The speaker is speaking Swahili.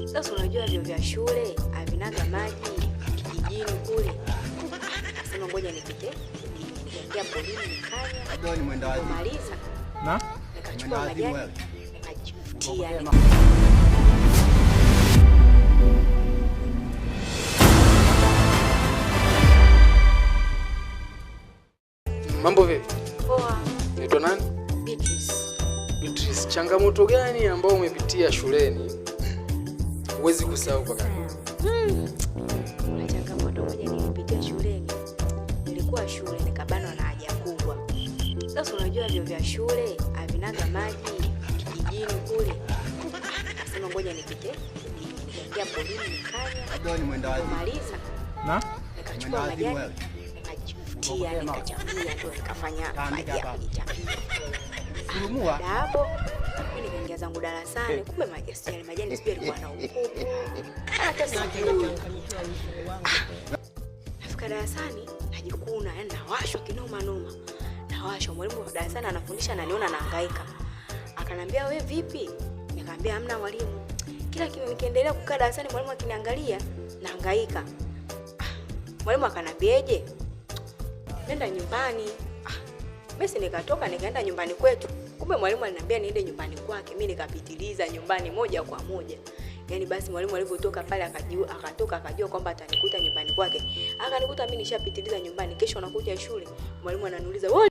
Sasa unajua vyo vya shule havinaga maji kijijini kule. Nasema ngoja nipite kijijini. Nikaingia polini nikanywa. Maliza. Na? Nikachukua majani nikajifutia. Mambo vipi? Poa. Naitwa nani? Beatrice. Beatrice, changamoto gani ambayo umepitia shuleni huwezi kusahau mpaka leo? Kuna changamoto moja nilipitia shuleni. Nilikuwa shule nikabanwa na haja kubwa. Sasa unajua vyo vya shule havinaga maji kijijini kule. Nasema ngoja nipite kijijini. Nikaingia polini nikanywa. Maliza. Na? Nikachukua majani nikajifutia, nikachambia, ndio nikafanya maji ya kujichambia. Baada hapo mimi nikaingia zangu darasani, kumbe maji sijui majani sijui alikuwa na ukuku. Hata sijui. Nafika darasani najikuna, yani nawashwa kinoma noma. Nawashwa, mwalimu wa darasani anafundisha ananiona nahangaika. Akanambia we vipi? Nikamwambia hamna mwalimu. Kila nikiendelea kukaa darasani mwalimu akiniangalia nahangaika. Mwalimu akanambiaje? Nenda nyumbani. Mimi nikatoka nikaenda nyumbani kwetu. Kumbe mwalimu aliniambia niende nyumbani kwake, mimi nikapitiliza nyumbani moja kwa moja. Yaani basi mwalimu alivyotoka pale akajua, akatoka akajua kwamba atanikuta nyumbani kwake. Akanikuta mimi nishapitiliza nyumbani. Kesho nakuja shule, mwalimu ananiuliza, "Wewe